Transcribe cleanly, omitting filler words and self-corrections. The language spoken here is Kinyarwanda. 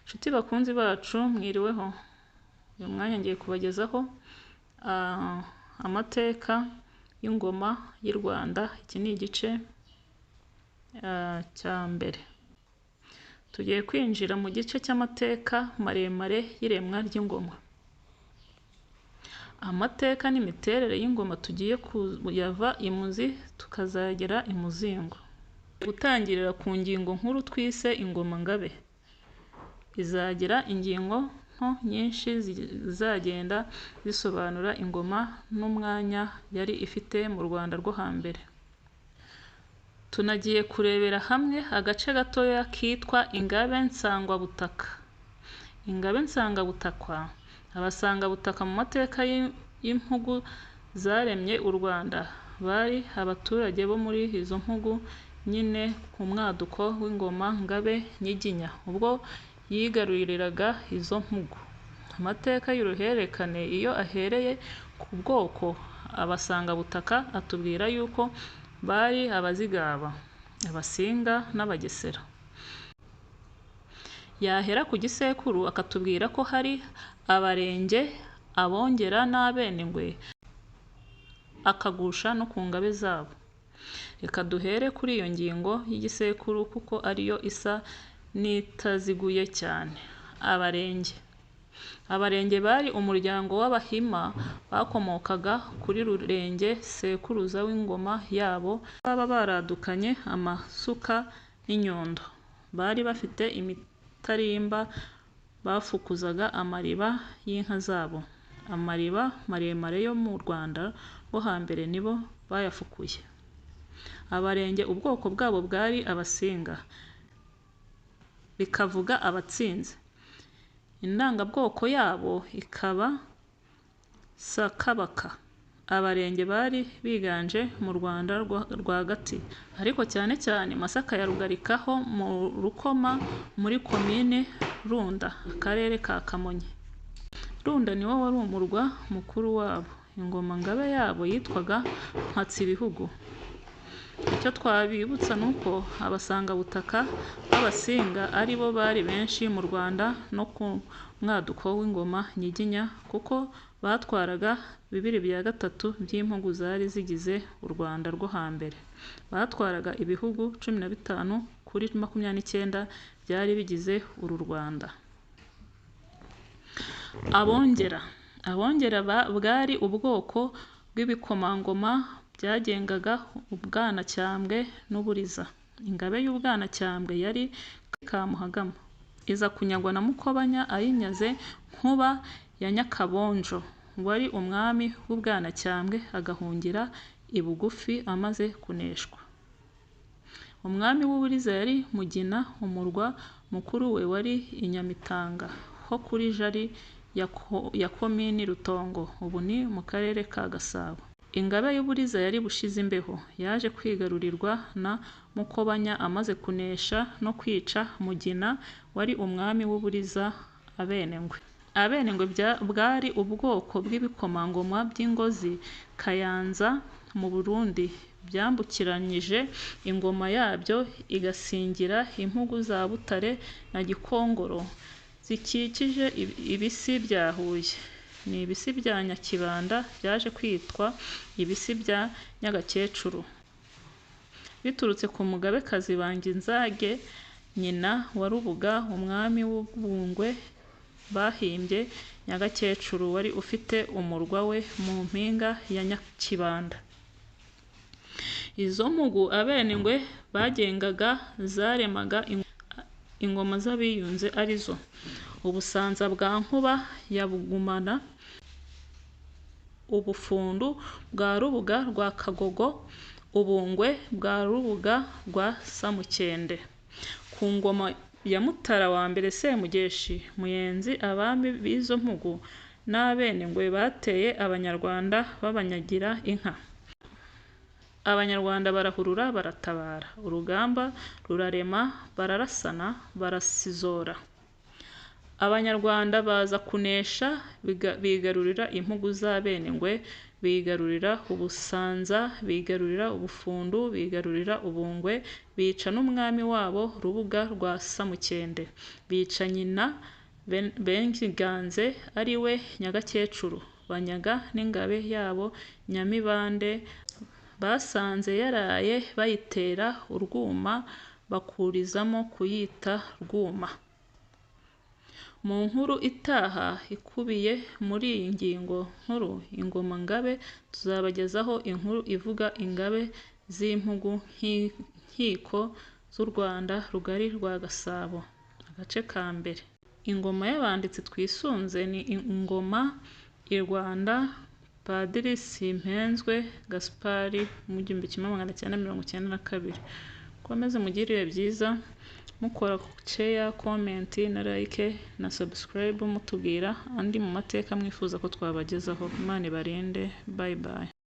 Nshuti bakunzi bacu mwiriweho, uyu mwanya ngiye kubagezaho amateka y'ingoma y'u Rwanda, iki ni igice cya mbere. Tugiye kwinjira mu gice cy'amateka maremare y'iremwa ry'ingoma. Amateka n'imiterere y'ingoma tugiye kuyava imuzi tukazagera imuzingo. Gutangirira ku ngingo nkuru twise ingoma ngabe. Izagira ingingo nto nyinshi zizagenda zisobanura ingoma n'umwanya yari ifite mu Rwanda rwo hambere. Tunagiye kurebera hamwe agace gatoya kitwa Ingabe Nsangwabutaka. Ingabe Nsangabutaka, Abasangabutaka mu mateka y'impugu zaremye u Rwanda, bari abaturage bo muri izo mpugu nyine ku mwaduko w'ingoma Ngabe Nyiginya ubwo yigaruriraga izo mpugu. Amateka y'uruhererekane iyo ahereye ku bwoko Abasangabutaka atubwira yuko bari Abazigaba, Abasinga n'Abagesera. Yahera ku gisekuru akatubwira ko hari Abarenge, Abongera n'Abenengwe, akagusha no ku ngabe zabo. Reka duhere kuri iyo ngingo y'igisekuru kuko ariyo isa n'itaziguye cyane. Abarenge. Abarenge bari umuryango w'Abahima bakomokaga kuri Rurenge sekuruza w'ingoma yabo, baba baradukanye amasuka n'inyundo. Bari bafite imitarimba bafukuzaga amariba y'inka zabo. Amariba maremare yo mu Rwanda rwo hambere nibo bayafukuye. Abarenge ubwoko bwabo bwari Abasinga, bikavuga abatsinze. Indangabwoko yabo ikaba Sakabaka. Abarenge bari biganje mu Rwanda rwagati, ariko cyane cyane Masaka ya Rugarika ho mu Rukoma muri Komini Runda, Akarere ka Kamonyi. Runda niwo wari umurwa mukuru wabo. Ingoma ngabe yabo yitwaga Mpatsibihugu. Icyo twabibutsa ni uko Abasangabutaka b'Abasinga ari bo bari benshi mu Rwanda no ku mwaduko w'ingoma Nyiginya, kuko batwaraga 2/3 by'impugu zari zigize u Rwanda rwo hambere. Batwaraga ibihugu 15 kuri 29 byari bigize uru Rwanda. Abongera. Abongera bwari ubwoko bw'ibikomangoma byagengaga Ubwanacyambwe n'Uburiza. Ingabe y'Ubwanacyambwe yari Kamuhagama, iza kunyagwa na Mukobanya ayinyaze Nkuba ya Nyakabonjo wari umwami w'Ubwanacyambwe, agahungira i Bugufi amaze kuneshwa. Umwami w'Uburiza yari Mugina, umurwa mukuru we wari i Nyamitanga ho kuri Jari ya Komini Rutongo, ubu ni mu Karere ka Gasabo. Ingabe y'Uburiza yari Bushizimbeho, yaje kwigarurirwa na Mukobanya amaze kunesha no kwica Mugina wari umwami w'Uburiza. Abenengwe. Abenengwe bwari ubwoko bw'ibikomangoma by'Ingozi Kayanza mu Burundi, byambukiranyije ingoma yabyo igasingira impugu za Butare na Gikongoro zikikije ibisi bya Huye. Ni ibisi bya Nyakibanda byaje kwitwa ibisi bya Nyagakecuru, biturutse ku mugabekazi Banginzage nyina wa Rubuga umwami w'u Bungwe bahimbye Nyagakecuru wari ufite umurwa we mu mpinga ya Nyakibanda. Izo mpugu Abenengwe bagengaga zaremaga ingoma z'Abiyunze arizo: Ubusanza bwa Nkuba ya Bugumana, Ubufundu bwa Rubuga rwa Kagogo, Ubungwe bwa Rubuga rwa Samukende. Ku ngoma ya Mutara I Semugeshi Muyenzi, abami b'izo mpugu n'Abenengwe bateye Abanyarwanda babanyagira inka. Abanyarwanda barahurura baratabara, urugamba rurarema, bararasana, barasizora. Abanyarwanda baza kunesha bigarurira impugu z'Abenengwe Bigarurira u Busanza, bigarurira u Bufundu, bigarurira u Bungwe, bica n'umwami wabo Rubuga rwa Samukende. Bica nyina Benginganze ari we Nyagakecuru, banyaga n'ingabe yabo Nyamibande basanze yaraye bayitera urwuma bakurizamo kuyita Rwuma. Mu nkuru itaha ikubiye muri iyi ngingo nkuru Ingoma Ngabe, tuzabagezaho inkuru ivuga Ingabe z'Impugu Nkiko z'u Rwanda rugari rwa Gasabo. Agace ka mbere. Ingoma y'abanditsi twisunze ni Ingoma i Rwanda, Padiri Simpenzwe Gaspard mu 1992. Mukomeze mugire ibihe byiza, mukora share, comment na like na subscribe, mutubwira andi mu mateka mwifuza ko twabagezaho. Imana ibarinde. Bye bye.